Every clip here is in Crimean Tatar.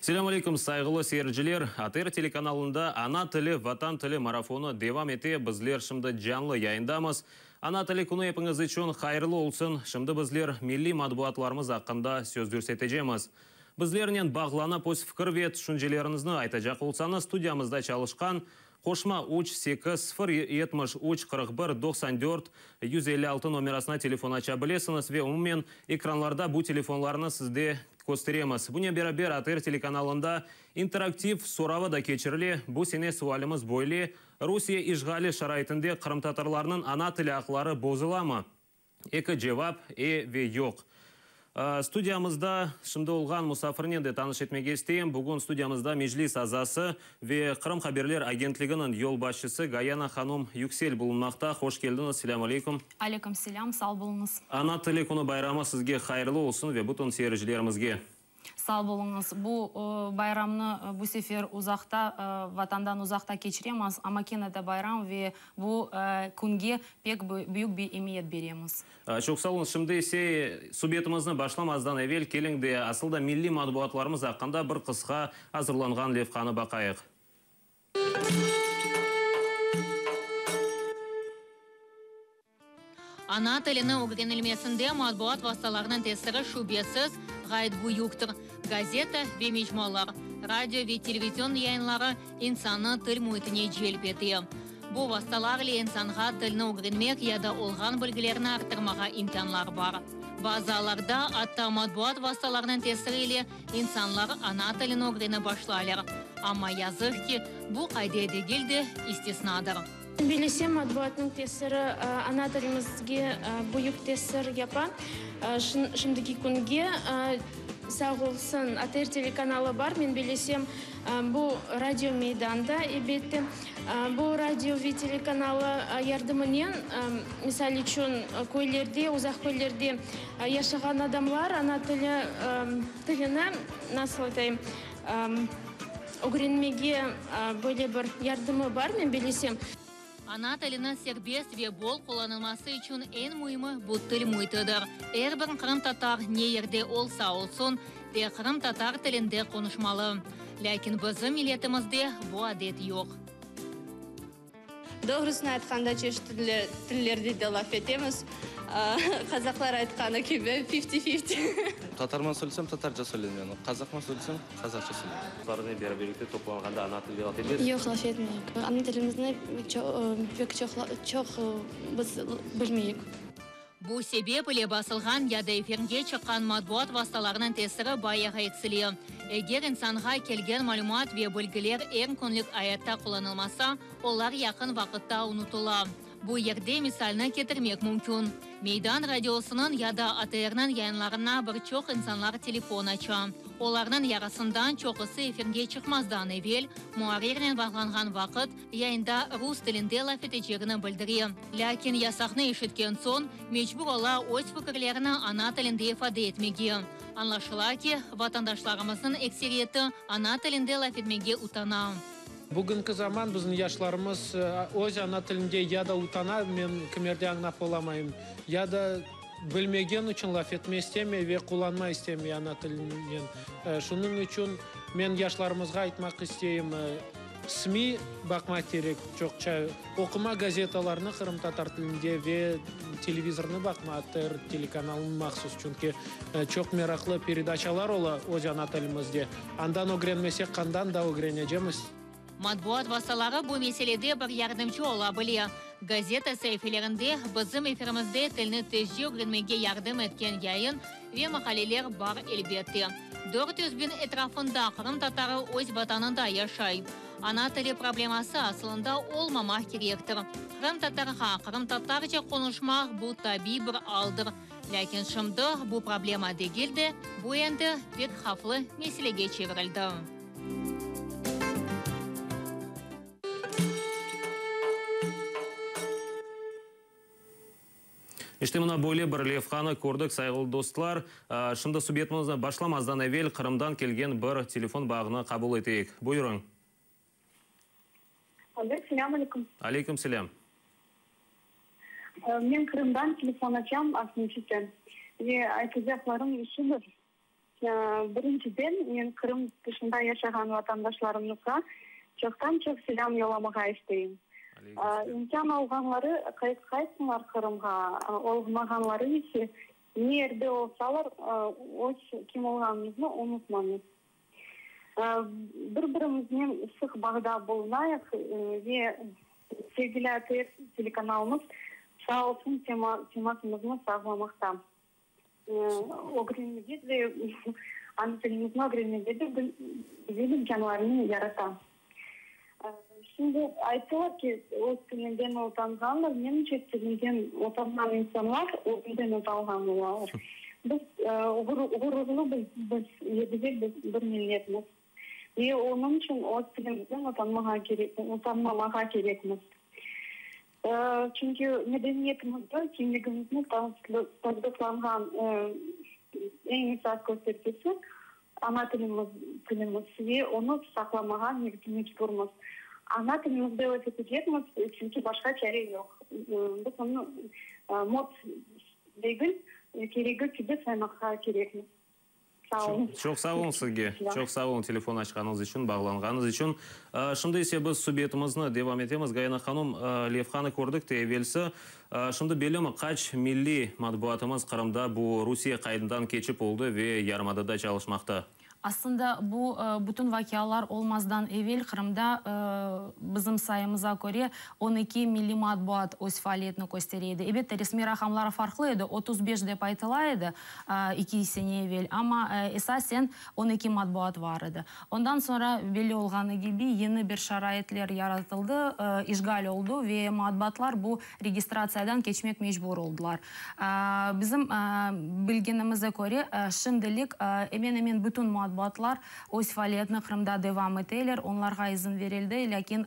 Selâm aleyküm, sayğılı seyirciler! ATR telekanalında Ana tili, Vatan tili marafonı devam ete. Bizler şimdi canlı yayındamız. Ana tili künü epiñiz içün hayırlı olsun! Şimdi bizler milliy matbuatlarımız aqqında söz yürsetecemiz. Bizlernen bağlanıp öz fikir ve tüşünceleriñizni aytacaq olsañız, studiyamızda çalışqan Qoşma üç, sekiz, sıfır, 73, 41, 94, 156 nomerasına telefon aça bilesiñiz ve umumen ekranlarda bu telefonlarnı sizde kösteremiz. Bunen beraber ATR telekanalında interaktiv soravı da keçirile. Bu sene sualimiz böyle, Rusiye işğali şaraitinde qırımtatarlarnıñ ana tili aqları bozulamı? Eki cevap, e ve yoq. Studiyamızda şimdi olğan musafirnen de tanış etmege isteyim. Bugün studiyamızda Meclis azası ve Qırım haberler agentliginiñ yolbaşçısı Gayana hanum Yüksel bulunmaqta. Hoş keldiñiz, selâm aleyküm. Aleyküm selâm, sağ boluñız. Ana tili künü bayramı sizge hayırlı olsun ve bütün seyircilerimizge. Sağ boluñız. Bu bayramnı bu sefer uzaqta, Vatandan uzaqta keçiremiz, amma kene de bayram ve bu künge pek büyük bir emiyet beremiz. Çoq sağ oluñız. Şimdi ise subetimizni başlamazdan evel keliñ de asıl da milliy matbuatlarımız aqqında bir qısqa azırlanğan levhanı baqayıq. Ana tiliniñ ögrenilmesinde matbuat vastalarınıñ tesiri, şübesiz, ğayet büyüktir. Gazeta ve mecmualar, radio ve televizion yayınları insannı til müitine celp ete. Bu vastalar ile insanğa tilni ögrenmek ya da olğan bilgilerini arttırmağa imkânlar bar. Bazı allarda, atta matbuat vastalarınıñ tesiri ile insanlar ana tilini ögrenip başlaylar. Amma, yazıq ki, bu qaide degil de, istisnadır. Bilesem, matbuatnıñ tesiri ana tilimizge büyük tesir yapa. Şimdiki künge, sağ olsun, ATR telekanalı bar. Men bilesem, bu radio meydanda, elbette. Bu radio ve telekanalı yardımınen, misal içün, köylerde, uzaq köylerde yaşağan adamlar ana tili, tilini, nasıl aytayım, Ögrenmege böyle bir yardımı bar, men bilesem. Ana tiliniñ serbest ve bol qullanılması içün eñ müimi bu til müitidir. Er bir qırımtatar ne yerde olsa olsun, tek qırımtatar tilinde qonuşmalı. Lâkin bizim milletimizde bu adet yoq. Doğrusını aytqanda, çeşit tillerde de laf etemiz. Qazaqlar aytqanı kibi, fifti-fifti. Tatarman söylesem, tatarca söyleyim yani, qazaqman söylesem, qazaqça söyleyim. Qızlarnen beraberlikte toplanğanda ana tilde laf etesiz? Yoq, laf etmeyik. Ana tilimizni pek çoq biz bilmeyik. Bu sebep ile basılğan ya da efirge çıqqan matbuat vastalarınıñ tesiri bayağı eksile. Eger insanğa kelgen malümat ve bilgiler er künlük ayatta qullanılmasa, olar yaqın vaqıtta unutıla. Bu yerde misalni ketirmek mümkün, Meydan radiosınıñ ya da ATRniñ yayınlarına bir çoq insanlar telefon aça. Olarnıñ yarısından çoqusı efirge çıqmazdan evel muarrirnen bağlanğan vaqıt yayında rus tilinde laf etecegini bildire. Lâkin yasaqnı eşitken soñ, mecbur ola öz fikirlerini ana tilinde ifade etmege. Añlaşıla ki, vatandaşlarımıznıñ ekseriyeti ana tilinde laf etmege utana. Bugünki zaman bizim yaşlarımız öz ana tilinde ya da utana, men kimerde añlap olamayım, ya da bilmegen içün laf etme istemey ve qullanma istemey ana tilinen. Şunıñ içün men yaşlarımızğa aytmaq isteyim, SMİ baqmaq kerek çoqça, oquma gazetalarnı qırımtatar tilinde ve televizornı baqma, ATR telekanalını mahsus, çünki çoq meraqlı peredaçalar ola öz ana tilimizde. Andan ögrenmesek, qandan da ögrenecemiz? Matbuat vastaları bu meselede bir yardımcı ola bile. Gazeta saifelerinde bizim efirimizde tilni tezce ögrenmege yardım etken yayın ve maqaleler bar, elbette. 400 biñ etrafında qırımtatarı öz vatanında yaşay. Ana tili probleması asılında olmamaq kerektir. Qırımtatarğa qırımtatarca qonuşmaq bu tabiy bir aldır. Lâkin şimdi bu problema degil de, bu endi pek havflı meselege çevirildi. İşte mına böyle bir levhanı kördik, sayğılı dostlar. Şimdi subetimizni başlamazdan evel Qırımdan kelgen bir telefon bağını qabul eteyik. Buyurıñ. Alo, selâm aleyküm. Aleyküm selâm. Men Qırımdan telefon açam, Aqmescitten. Ve aytacaqlarım şudır. Birinciden, men Qırım tışında yaşağan vatandaşlarımızğa çoqtan-çoq selâm yollamağa isteyim. İmkân olğanları qaytsınlar Qırımğa, olmağanları ise ne yerde olsalar, öz kim olğanımıznı unutmañız. Bir-birimiznen sıq bağda bulunayıq ve sevgili ATR telekanalımız sağ olsun temasımıznı sağlamaqta. Ögrenmege de, ana tilimizni ögrenmege de güzel imkânlarnı yarata. Şimdi ayttılar ki, öz tilinden utanğanlar, menimce, tilinden utanğan insanlar özünden utanğan olalar. Biz ğururlı biz ve güzel bir milletmiz. Ve onıñ içün öz tilimizden utanmağa kerek, utanmamağa kerekmiz. Çünki medeniyetimizni, kimligimizni tasdıqlanğan eñ esas köstergesi ana tilimiz, tilimiz ve onı saqlamağa mecburmız. Ana tilimizde laf etecekmiz, çünki başqa çare yoq. Biz onı mot degil, keregi kibi saymağa kerekmiz. Sağ oluñ. Çoq sağ oluñ sizge. Çoq sağ oluñ telefon açqanıñız içün, bağlanğanıñız içün. Şimdi ise biz subetimizni devam etemiz. Gayana hanım, levhanı kördik te evelsi. Şimdi bellimi, qaç milliy matbuatımız Qırımda bu Rusiye qaydından keçip oldı ve yarımadada çalışmaqta? Aslında bu bütün vaqialar olmazdan evel Qırımda bizim sayımıza köre 12 milliy matbuat öz faaliyetini köstere edi. Ebette, resmiy raqamlar farqlı edi, 35 dep aytıla edi eki sene evel, amma esasen 12 matbuat bar edi. Ondan soñra, belli olğanı kibi, yeni bir şaraitler yaratıldı, işğal oldı ve matbuatlar bu registratsiyadan keçmek mecbur oldılar. Bizim bilgenimize köre, şimdilik emen-emen bütün matbuatlar öz faaliyetini Qırımda devam eteler, onlarğa izin verildi, lâkin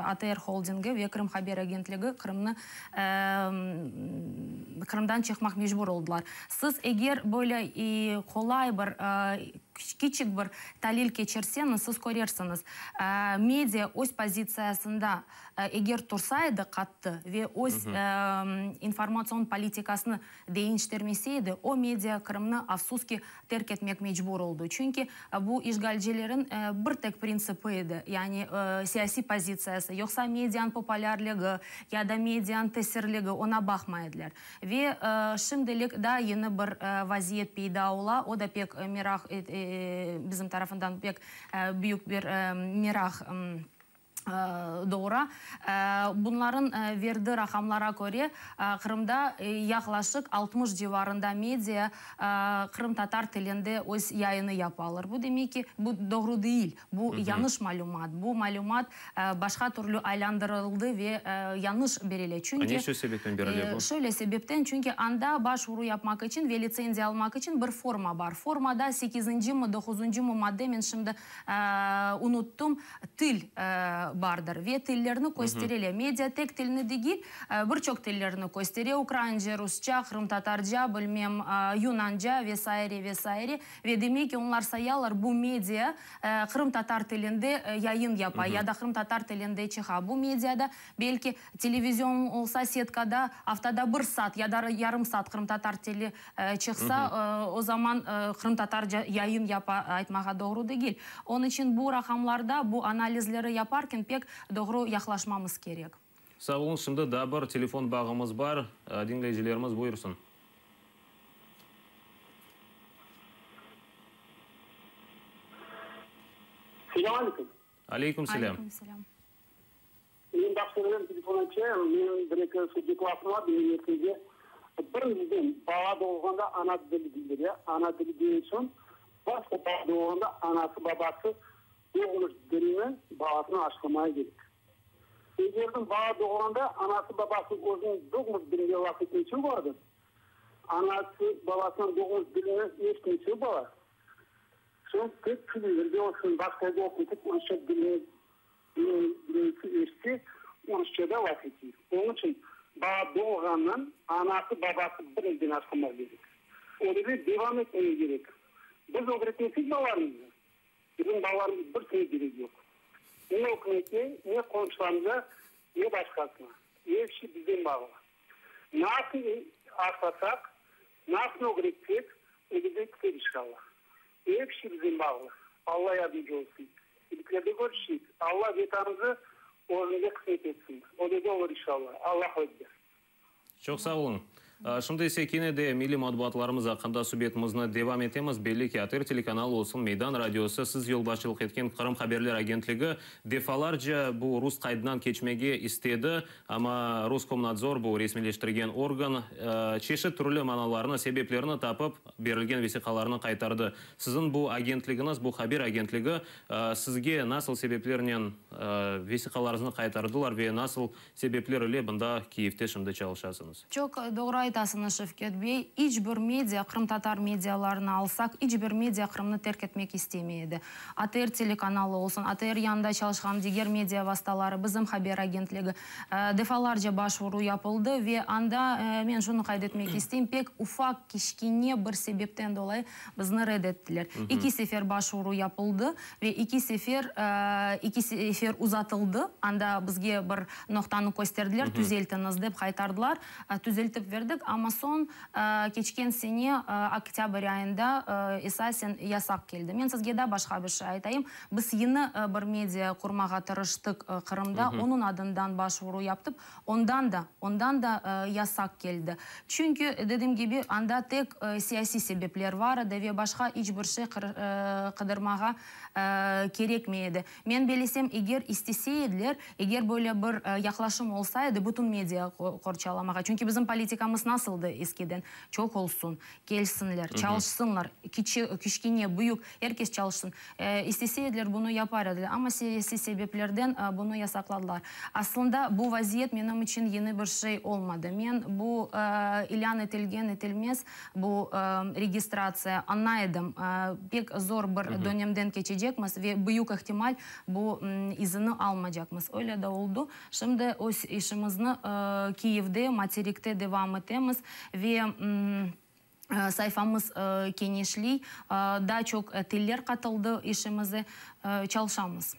ATR holdingi ve Krım Haber agentligi Qırımnı Qırımdan çıqmaq mecbur oldılar. Siz eger böyle qolay bir kiçik bir talil keçirseñiz, siz körersiñiz, media öz pozitsiyasında Eger tursa edi qattı ve öz informatsion politikasını deñiştirmese edi, o media Qırımnı, afsus ki, terk etmek mecbur oldı. Çünki bu işğalcilerin bir tek printsipi edi, yani siyasiy pozitsiyası, yoqsa medianıñ populârligi ya da medianıñ tesirligi, oña baqmay ediler. Ve şimdilik daa yeni bir vaziyet peyda ola, o da pek meraq, bizim tarafından pek büyük bir meraq Doğura. Bunların verdi raqamlara köre, Qırımda yaqlaşıq 60 civarında media qırımtatar tilinde öz yayını yapalar. Bu demek ki, bu doğru değil, bu yañış malümat. Bu malümat başqa türlü aylandırıldı ve yañış berile. Çünki, A ne sebepten berile bu? Şöyle sebepten, çünki anda başvuru yapmaq içün ve litsenziya almaq içün bir forma bar. Formada sekizincimi, doquzuncımı madde, men şimdi Unuttım, til bardır ve tillerni kösterele. Media tek tilni degil, bir çoq tillerni köstere, ukraince, rusça, qırımtatarca, bilmem, yunanca ve saire, ve saire. Ve demek ki, onlar sayalar, bu media qırımtatar tilinde yayın yapa ya da qırımtatar tilinde çıqa. Bu mediada belki televizion olsa, setkada aftada bir saat ya da yarım saat qırımtatar tili Çıqsa, o zaman qırımtatarca yayın yapa aytmağa doğru degil. Onıñ içün bu raqamlarda bu analizleri yaparken pek doğru yaqlaşmamız kerek. Sağ oluñ. Şimdi daa bir telefon bağımız bar. Diñleyicilerimiz buyursın. Selâm aleyküm. Aleyküm selâm. Aleyküm selâm. Men Bağçasaraydan telefon açayım. Menim bir-eki sözcük lafım bar diñleyicilerge. Birinciden, bala doğğanda ana dili deyler, ya. Ana dili degen soñ, başta bala doğğanda anası, babası doğmuş dilini balasına aşlamağa kerek. Egerden bala doğğanda anası, babası özüniñ doğmuş dilinde laf etmese baladan, anası, babasınıñ doğmuş dilini eşitmese bala, soñ tek televizorda olsun, başqa yerde olsun, tek rusça dilini Dinleyicisi eşitse, rusça da laf ete. Onıñ içün. Bala doğğandan anası, babası bir elden aşlamaq kerek. Öyle devam etmege kerek. Biz ögretmesek balalarımıznı, bizim balalarımız bir sene keregi yoq. Ne ükümetke, ne qomşularımıza, ne başqasına. Er şey bizden bağlı. Nasıl aşlasaq, nasıl ögretsek, öyle de keter inşallah. Er şey bizden bağlı. Alla yardımcı olsun. İliklerde körüşeyik. Alla Vetanımızı özüñize qısmet etsin. Öyle de olur inşallah. Allahu Ekber. Çoq sağ oluñ. Şimdi ise kene de milliy matbuatlarımız aqqında subetimizni devam etemiz. Belli ki, ATR telekanalı olsun, Meydan radiosı, siz yolbaşçılıq etken Qırım haberler agentligi defalarca bu rus qaydınan keçmege istedi. Amma Roskomnadzor, bu resmiyleştirgen organ, çeşit türlü manalarnı, sebeplerni tapıp, berilgen vesiqalarnı qaytardı. Siziñ bu agentligiñiz, bu haber agentligi, sizge nasıl sebeplernen vesiqalarıñıznı qaytardılar ve nasıl sebepler ile bunda Kiyevde şimdi çalışasıñız? Çoq doğru aytasıñız, Şevket bey. İç bir media, qırımtatar medialarını alsaq, iç bir media Qırımnı terk etmek istemey edi. ATR telekanalı olsun, ATR yanında çalışqan diger media vastaları, bizim haber agentligi, defalarca başvuru yapıldı ve anda, men şunı qayd etmek isteyim, pek ufaq, kiçkene bir sebepten dolayı bizni red ettiler. Eki sefer başvuru yapıldı ve eki sefer, eki sefer uzatıldı, anda bizge bir noqtanı kösterdiler, tüzeltiñiz dep qaytardılar, tüzeltip berdik, amma soñ, Keçken sene oktâbr ayında esasen yasaq keldi. Men sizge daa başqa bir şey aytayım. Biz yeñi bir media qurmağa tırıştıq Qırımda, onıñ adından başvuru yaptıp, ondan da, ondan da yasaq keldi. Çünki, dedim kibi, anda tek siyasiy sebepler bar edi ve başqa iç bir şey qıdırmağa kerekmey edi. Men belesem, eger istese ediler, eger böyle bir yaqlaşım olsa edi, bütün media qorçalamağa, çünki bizim politikamız nasıldı eskiden, çoq olsun, kelsinler, çalışsınlar, kiçi, kiçkene, büyük, er kes çalışsın, istese ediler, bunı yapar ediler, amma siyasiy sebeplerden bunı yasaqladılar. Aslında, bu vaziyet menim içün yeñi bir şey olmadı. Men bu ilân etilgen, etilmez, Bu registratsiya, añlay edim, pek zor bir dönemden keçecekmiz ve büyük ihtimal bu izinni almacaqmız. Öyle de oldu. Şimdi öz işimizni Kiyevde, materikte devam etemiz ve sayfamız keñişliy, daa çoq tiller qatıldı işimize, çalışamız.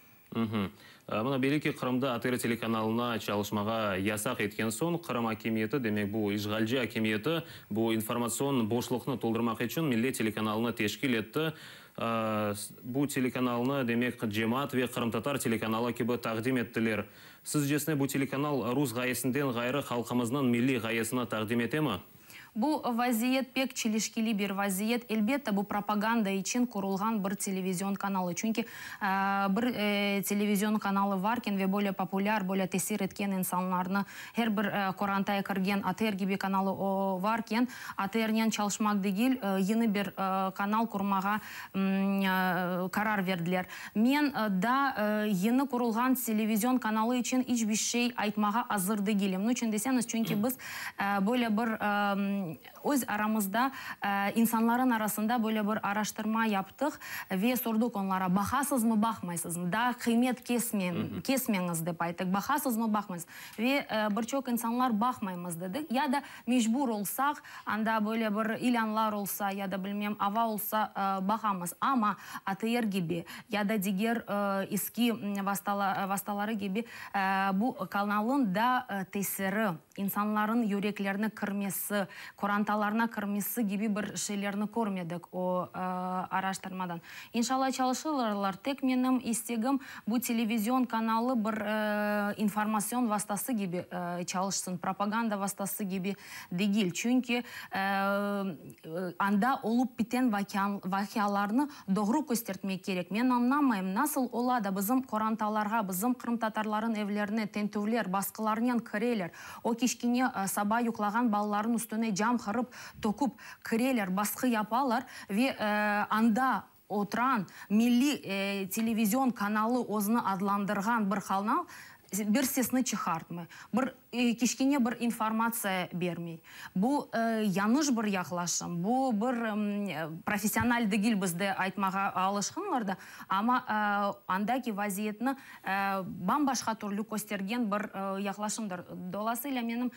Mına belli ki, Qırımda ATR telekanalına çalışmağa yasaq etken soñ, Qırım akimiyeti, demek bu işğalci akimiyeti, bu informatsion boşluqnı toldurmaq içün Millet telekanalını teşkil etti. Bu telekanalnı, demek, cemaat ve qırımtatar telekanalı kibi taqdim ettiler. Sizcesine, bu telekanal rus ğayesinden ğayrı halqımıznıñ milliy ğayesini taqdim etemi? Bu vaziyet pek çelişkili bir vaziyet. Elbette, bu propaganda içün qurulğan bir televizion kanalı. Çünki bir televizion kanalı varken ve böyle populâr, böyle tesir etken insanlarnı, her bir qorantaya kirgen ATR kibi kanalı varken, ATRnen çalışmaq degil, yeñi bir kanal qurmağa qarar berdiler. Men daa yeñi qurulğan televizion kanalı içün iç bir şey aytmağa azır degilim. Niçün deseñiz, çünki biz böyle bir öz aramızda, insanların arasında böyle bir araştırma yaptıq ve sordıq onlara, baqasızmı, baqmaysızmı? Daa qıymet kesmeñiz, dep ayttıq, baqasızmı, baqmaysızmı? Ve bir çoq insanlar baqmaymız dedi. Ya da mecbur olsaq, anda böyle bir ilânlar olsa, ya da bilmem ava olsa, baqamız. Amma ATR kibi, ya da diger eski vastaları kibi bu kanalnıñ da tesiri, insanların yüreklerine kirmesi, qorantalarına kirmesi kibi bir şeylerni körmedik o araştırmadan. İnşallah çalışırlar, tek menim istegim bu televizion kanalı bir informatsion vastası kibi çalışsın, propaganda vastası kibi degil, çünki anda olıp biten vaqialarnı doğru köstertmek kerek. Men añlamayım, nasıl ola da bizim qorantalarğa, bizim qırımtatarların evlerine tintüvler, basqılarnen kireler, o kiçkene saba yuqlağan balaların üstüne cam qırıp, töküp kireler, basqı yapalar ve anda oturan milliy televizion kanalı özüni adlandırğan bir kanal. Bir sesni çıqartmay, bir kiçkene bir informatsiya bermey. Bu yañlış bir yaqlaşım, bu bir professional degil bizde aytmağa alışqınlar da, amma andaki vaziyetni bam-başqa türlü köstergen bir yaqlaşımdır. Dolasıyla menim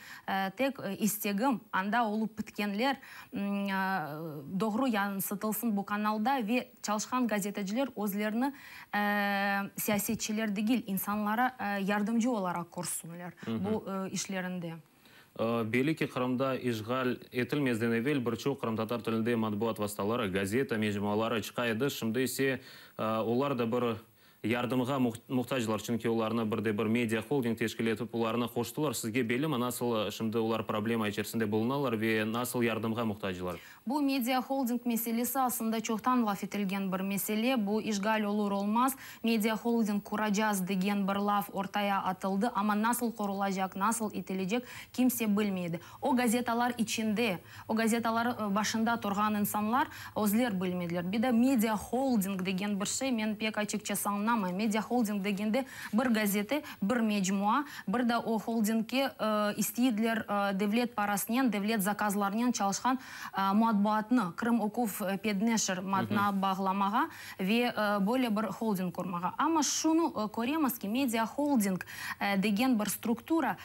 tek istegim, anda olıp bitkenler doğru yansıtılsın bu kanalda ve çalışqan gazeteciler özlerini siyasetçiler degil, insanlara yardımcı olaraq körsünler bu işlerinde. Belli ki, Qırımda işğal etilmezden evel bir çoq qırımtatar tilinde matbuat vastaları, gazeta, mecmuaları çıqa edi, şimdi ise olar da bir yardımğa muhtaclar, çünki olarnı bir de bir media holding teşkil etip olarnı qoştılar. Sizge bellimi, nasıl şimdi olar problema içerisinde bulunalar ve nasıl yardımğa muhtaclar? Bu media holding meselesi aslında çoqtan laf etilgen bir mesele. Bu işğal olur-olmaz media holding quracaz degen bir laf ortaya atıldı, amma nasıl qurulacaq, nasıl etilecek kimse bilmeydi. O gazetalar içinde, o gazetalar başında turğan insanlar özler bilmediler. Bir de media holding degen bir şey men pek açıkçası añlamayım. Media holding degende bir gazete, bir mecmua, bir de o holdingge isteydiler devlet parasınen, devlet zakazlarınen çalışqan matbuatnı, Krım oquv pedneşir matna bağlamağa ve böyle bir holding qurmağa. Amma şunı köremiz ki, media holding degen bir struktura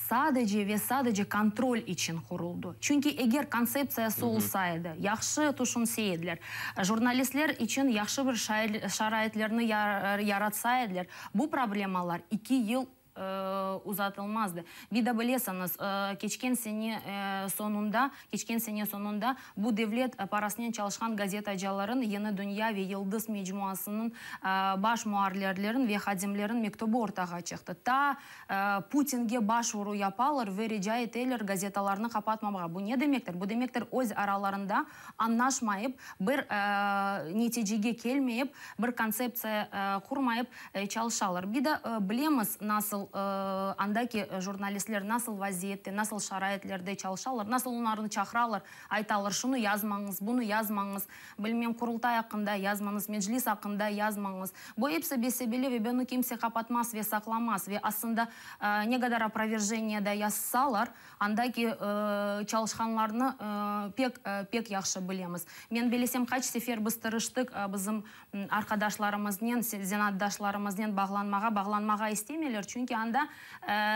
sadece ve sadece kontrol içün quruldı. Çünki eger kontseptsiyası olsa edi, yahşı tüşünse ediler, jurnalistler içün yahşı bir şaraitlerni yaratsa ediler, bu problemalar eki yıl uzatılmazdı. Bir de bilesiñiz, keçken sene soñunda, keçken sene soñunda bu devlet parasınen çalışqan gazetacaların Yeni dünya ve Yıldız mecmuasınıñ baş muarrirlerin ve hadimlerin mektübi ortağa çıqtı. Ta Putinge başvuru yapalar ve rica eteler gazetalarnı qapatmamağa. Bu ne demektir? Bu demektir, öz aralarında añlaşmayıp, bir neticege kelmeyip, bir kontseptsiya qurmayıp çalışalar. Bir de bilemiz, nasıl andaki jurnalistler nasıl vaziyette, nasıl şaraitlerde çalışalar, nasıl onlarnı çağıralar, aytalar, şunı yazmañız, bunı yazmañız, bilmem, Qurultay aqqında yazmañız, Meclis aqqında yazmañız. Bu episi besebeli ve bunı kimse qapatmaz ve saqlamaz. Ve aslında ne qadar oproverjeniye da yazsalar, Andaki çalışqanlarnı pek, pek yahşı bilemiz. Men bilesem, qaç sefer biz tırıştıq bizim arqadaşlarımıznen, zenaatdaşlarımıznen bağlanmağa, bağlanmağa istemeyler, çünki anda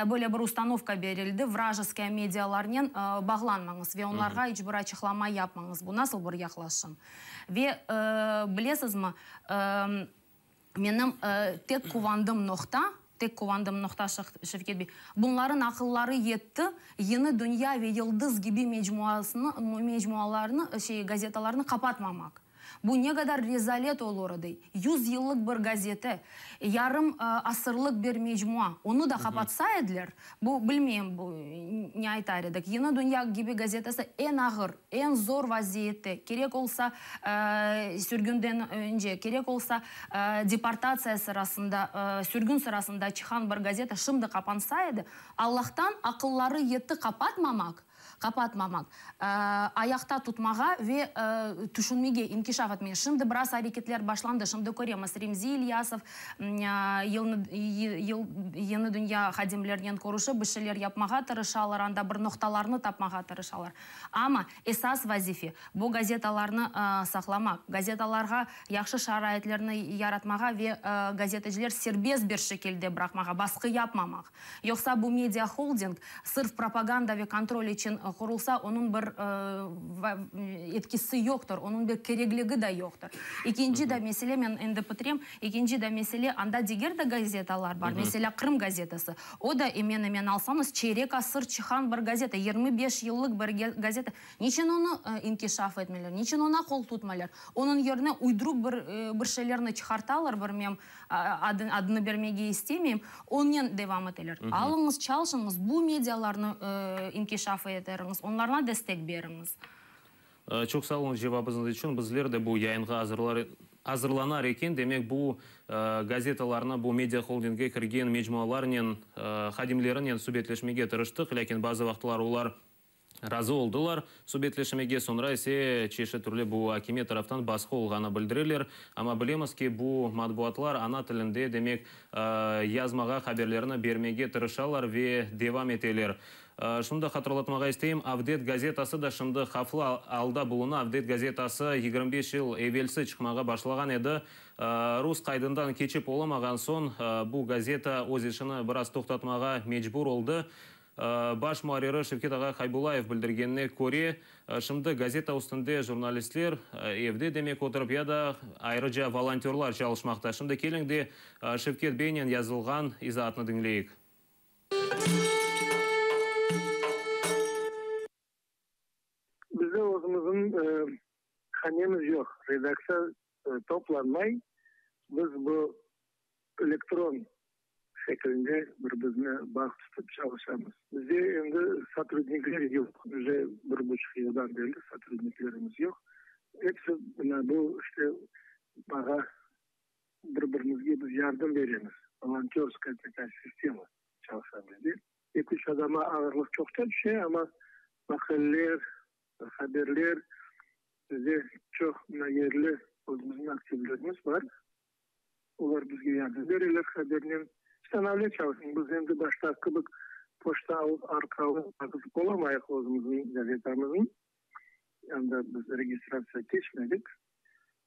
böyle bir ustanovka berildi, vrajeskaya medialarnen bağlanmañız ve onlarğa iç bir açıqlama yapmañız. Bu nasıl bir yaqlaşım? Ve bilesizmi, Menim tek quvandım noqta, tek quvandım noqta, Şevket bey, bunların aqılları yetti, Yeni dünya ve Yıldız kibi mecmuasını, mecmualarnı, şey, gazetalarnı qapatmamaq. Bu ne qadar rezalet olur edi. Yüz yıllıq bir gazete, yarım asırlıq bir mecmua, onı da qapatsa ediler, Bu, bilmeyim, bu, ne aytar edik. Yeni dünya kibi gazetası eñ ağır, eñ zor vaziyette, kerek olsa, sürgünden önce, kerek olsa, deportatsiya sırasında, sürgün sırasında çıqan bir gazeta şimdi qapansa edi, Allahtan aqılları yetti qapatmamaq, qapatmamaq, ayaqta tutmağa ve tüşünmege, inkişaf etmege. Şimdi biraz areketler başlandı, şimdi köremiz, Remzi İlyasov Yeñi dünya hadimlerinen körüşip, bir şeyler yapmağa tırışalar, anda bir noqtalarnı tapmağa tırışalar. Amma esas vazife, bu gazetalarnı saqlamaq, gazetalarğa yahşı şaraitlerni yaratmağa ve gazeteciler serbest bir şekilde bıraqmağa, basqı yapmamaq. Yoqsa bu media holding sırf propaganda ve kontrol içün qurulsa, onıñ bir etkisi yoqtır, onıñ bir kerekligi da yoqtır. Ekinci da mesele, men endi bitirem, ekinci da mesele, anda diger de gazetalar bar, meselâ, Qırım gazetası. O da emen-emen alsañız, çeyrek asır çıqan bir gazeta, 25 yıllıq bir gazeta. Niçün onı inkişaf etmeyler, niçün oña qol tutmaylar? Onıñ yerine uydruq bir bir şeylerni çıqartalar, bilmem, Adını bermege istemeyim, onen devam eteler. Alıñız, çalışıñız, bu medialarnı inkişaf eteriñiz, onlarına destek beriñiz. Çoq sağ oluñ cevabıñız içün. Bizler de bu yayınğa azırlanar eken, demek bu gazetalarnı, bu media holdingge kirgen mecmualarnen, hadimlerinen subetleşmege tırıştıq, lâkin bazı vaqıtlar olar. Razı oldılar subetleşmege, soñra ise çeşit türlü bu akimiyet taraftan basqı olğanı bildireler. Amma bilemiz ki, bu matbuatlar ana tilinde, demek, yazmağa, haberlerni bermege tırışalar ve devam eteler. Şunı da hatırlatmağa isteyim, Avdet gazetası da şimdi havflı alda buluna. Avdet gazetası 25 yıl evelsi çıqmağa başlağan edi. Rus qaydından keçip olamağan soñ, bu gazeta öz işini biraz toqtatmağa mecbur oldı. Baş muarriri Şevket ağa Haybullayev bildirgenine köre, şimdi gazeta üstünde jurnalistler evde demek oturıp ya da ayrıca volontörlar çalışmaqta. Şimdi keliñ de Şevket beynen yazılğan izaatnı diñleyik. Bizde özümizniñ hanemiz yoq, redaktsiya toplanmay, biz bu elektron şeklinde bir bizni bağ tutıp çalışamız. Bizde endi sotrudnikler yoq, uje bir buçuq yıldan berli sotrudniklerimiz yoq. Episi mına bu işte bağa bir-birimizge biz yardım beremiz, volontörskaya takaya sistema çalışa bizde. Eki-üç adama ağırlıq çoqça tüşe, amma maqaleler, haberler, bizde çoq mına yerli özümizniñ aktivlerimiz bar. Olar bizge yardım bereler habernen. Stanavle çalışın, biz endi başta kibi poçta arqalı aqızıp olamayıq özümizniñ gazetamıznı. Anda biz registratsiya keçmedik.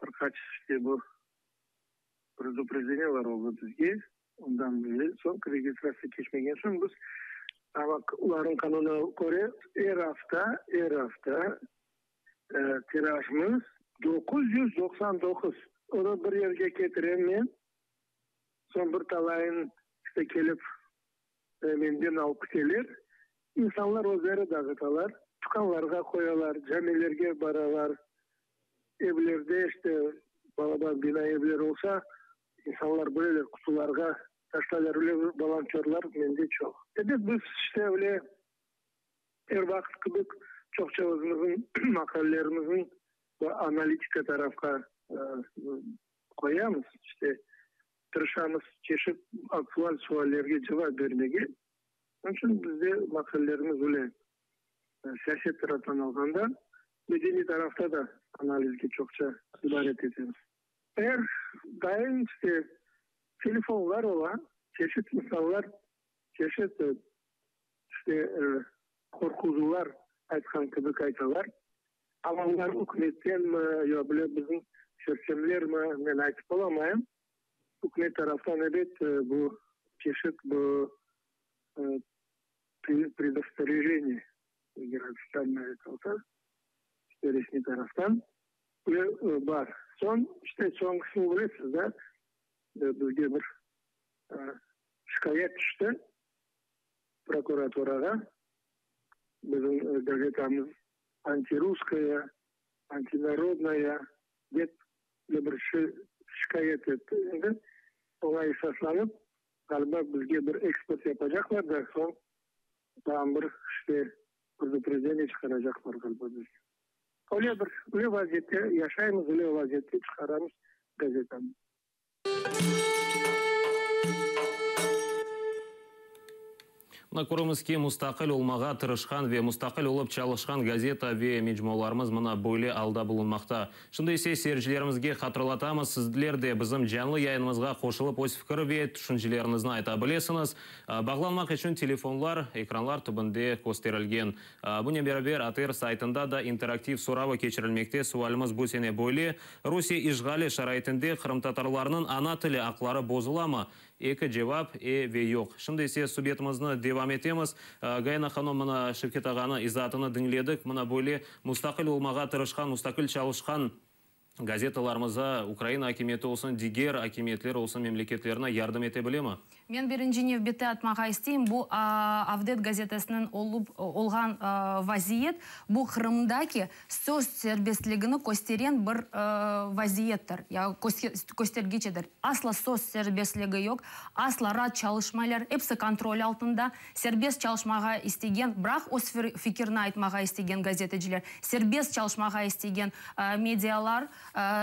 Bir qaç işte bu preduprejdeniyalar oldı bizge. Ondan evel soñ registratsiya keçmegen soñ biz amma olarnıñ qanunına köre er afta, er afta Tirajımız 999. Onı bir yerge ketirem men, soñ bir talayın işte kelip menden alıp kiteler. İnsanlar özleri dağıtalar, tükânlarğa qoyalar, camilerge baralar, evlerde işte balaban bina evler olsa, insanlar bileler, qutularğa taşlaylar. Öyle volontörlar mende çoq. Ebet, biz işte öyle Er vaqıt kibi çoqça özümizniñ maqalelerimizni bu analitika tarafqa qoyamız, işte, tırışamız çeşit aktual suallerge cevap bermege. Onıñ içün bizde maqalelerimiz öyle siyaset taraftan alğanda, medeniy tarafta da analizge çoqça ibaret etemiz. Er daim işte telefonlar ola, çeşit insanlar çeşit İşte, qorquzuvlar aytqan kibi aytalar. Amma olar ükümettenmi, ya bile bizim sersemlermi, men aytıp olamayım. Ükümet taraftan, ebet, bu çeşit bu predostorejeniye, eger ofitsialno aytılsa, işte resmiy taraftan bar. Soñ, işte, soñkisini bilesiz da, bizge bir şikâyet tüşti. Prokuraturağa bizim gazetamız antirusskaya, antinarodnaya dep bir şikâyet etti. Endi oña esaslanıp, ğaliba, bizge bir ekspert yapacaqlar da, soñ daa bir işte preduprejdeniye çıqaracaqlar ğaliba bizge. Öyle bir, öyle vaziyette yaşaymız, öyle vaziyette çıqaramız gazetanı. Mına köremiz ki, mustaqil olmağa tırışqan ve mustaqil olıp çalışqan gazeta ve mecmualarımız mına böyle alda bulunmaqta. Şimdi ise seyircilerimizge hatırlatamız, sizler de bizim canlı yayınımızğa qoşulıp öz fikir ve tüşünceleriñizni ayta bilesiñiz. Bağlanmaq içün telefonlar ekranlar tübünde kösterilgen. Bunen beraber, ATR saytında da interaktiv soravı keçirilmekte. Sualimiz bu sene böyle, Rusiye işğali şaraitinde qırımtatarlarnıñ ana tili aqları bozulamı? Eki cevap, e ve yoq. Şimdi ise subetimizni devam etemiz. Gayana hanım, mına Şevket ağanı izaatını diñledik. Mına böyle mustaqil olmağa tırışqan, mustaqil çalışqan gazetalarımıza Ukraina akimiyeti olsun, diger akimiyetler olsun memleketlerine yardım ete bilemi? Men birinci nevbette atmağa isteyim, bu Avdet gazetesiniñ olup olğan vaziyet, bu Qırımdaki söz serbestligini kösteren bir vaziyettir, ya köstergiçidir. Asla söz serbestligi yoq, asla raat çalışmaylar, episi kontrol altında. Serbest çalışmağa istegen, biraq öz fikirini aytmağa istegen gazeteciler, serbest çalışmağa istegen medialar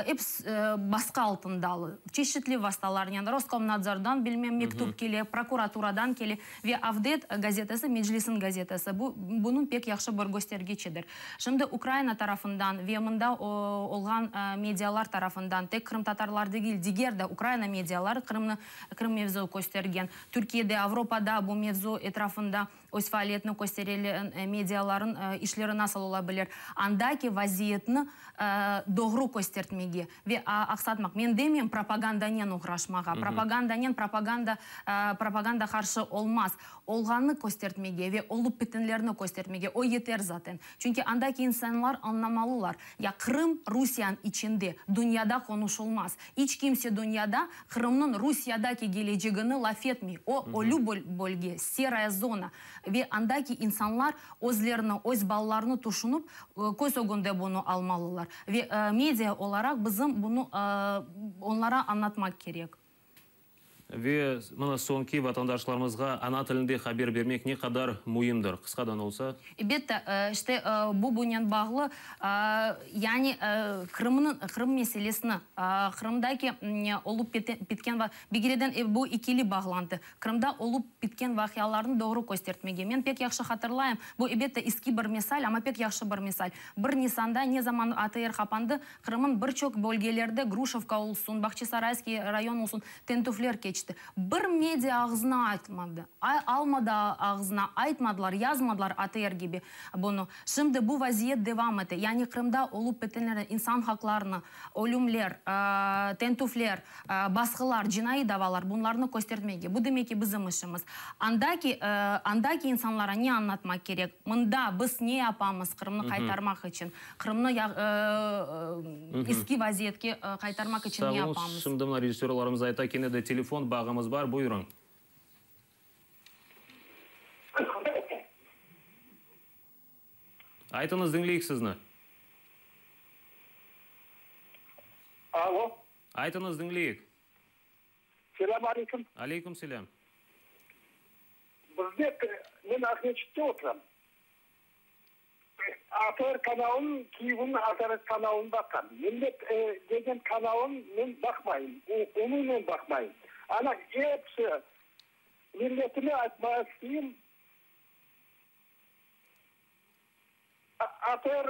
episi basqı altındalı. Çeşitli vastalarnen, Roskomnadzordan, bilmem, mektüp. kele, prokuraturadan kele ve Avdet gazetası Meclisniñ gazetası. Bu, bunıñ pek yahşı bir köstergiçidir. Şimdi Ukraina tarafından ve mında olğan medialar tarafından, tek qırımtatarlar degil, diger de Ukraina mediaları Qırımnı, Qırım mevzu köstergen, Türkiyede, Avropada bu mevzu etrafında öz faaliyetini köstereli mediaların işleri nasıl ola bilir, andaki vaziyetni doğru köstertmege ve aqsatmaq, men demeyim propagandanen oğraşmağa, propagandanen propaganda, propaganda qarşı olmaz, olğannı köstertmege ve olıp bitenlerni köstertmege, o yeter zaten. Çünki andaki insanlar añlamalılar, ya Qırım Rusiyanıñ içinde, dünyada qonuşulmaz. İç kimse dünyada Qırımnıñ Rusiyadaki kelecegini laf etmey. O, ölü bölge, seraya zona. Ve andaki insanlar özlerini, öz balalarını tüşünip, köz ögünde bunı almalılar. Ve media olaraq bizim bunı onlara añlatmaq kerek. Ve mına soñki vatandaşlarımızğa ana tilinde haber bermek ne qadar müimdir? Qısqadan olsa. Elbette, işte, bu bunen bağlı, yani Qırımnıñ, Qırım meselesini, Qırımdaki olıp bitken, bir kereden bu ikili bağlantı, Qırımda olıp bitken vaqialarnı doğru köstertmege. Men pek yahşı hatırlayım, bu, elbette, eski bir misal, amma pek yahşı bir misal. Bir Nisanda ne zaman ATR qapandı, Qırımıñ bir çoq bölgelerde, Gruşevka olsun, Bahçesarayskiy rayon olsun, tentüvler keçti. Bir media ağzına aytmadı, almadı ağzına, aytmadılar, yazmadılar ATR kibi bunı. Şimdi bu vaziyet devam ete. Yani Qırımda olıp bitenlerni, insan haqlarını, ölümler, tentüvler, basqılar, cinaiy davalar, bunlarnı köstertmege. Bu demek ki, bizim işimiz. Andaki, andaki insanlara ne añlatmaq kerek? Mında biz ne yapamız Qırımnı qaytarmaq içün? Qırımnı eski vaziyetke qaytarmaq içün ne yapamız? Sağ oluñ. Şimdi mına rejissörlarımız ayta, kene de telefon bağımız bar. Buyurıñ. Aytıñız, diñleyik sizni. Alo. Aytıñız, diñleyik. Selâm aleyküm. Aleyküm selâm. Bizde, men Aqmescitte oturam. ATR kanalın, Kiyevniñ ATR kanalını baqam. Millet degen kanalın men baqmayım, umumen baqmayım. Ana episi milletime aytmağa isteyim, ATR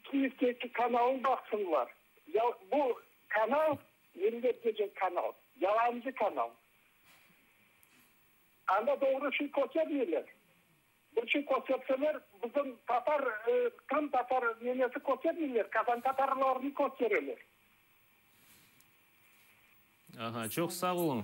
Kiyevdeki kanalın baqsınlar. Bu kanal, Millet degen kanal, yalancı kanal. Anda doğru şey köstermeyler. Bir şey kösterseler, bizim tatar, qırım tatar nemesi köstermeyler, qazan tatarlarını köstereler. Aha, çoq sağ oluñ.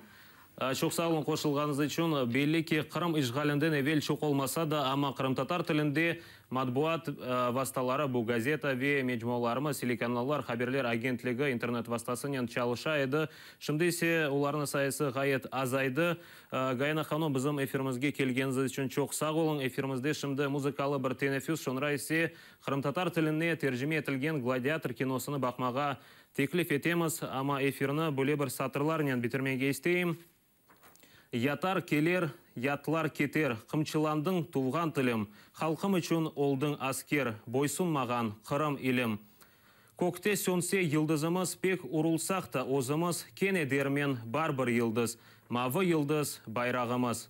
Çoq sağ oluñ qoşulğanıñız içün. Belli ki, Qırım işğalinden evel çoq olmasa da, amma qırımtatar tilinde matbuat vastaları, bu gazeta ve mecmualarımız, telekanallar, haberler agentligi internet vastasınen çalışa edi. Şimdi ise olarnıñ sayısı ğayet azaydı. Gayana hanım, bizim efirimizge kelgeniñiz içün çoq sağ oluñ. Efirimizde şimdi muzıkalı bir teneffüs, soñra ise qırımtatar tiline tercime etilgen Gladiator kinosını baqmağa teklif etemiz. Amma efirni böyle bir satırlarnen bitirmege isteyim. Yatar keler, yatlar keter, Qımçılandıñ tuvğan tilim. Halqım içün oldıñ asker, Boysunmağan Qırım ilim. Kökte sönse yıldızımız, Pek urulsaq ta özümiz, Kene dermen bar bir yıldız, Mavı yıldız bayrağımız.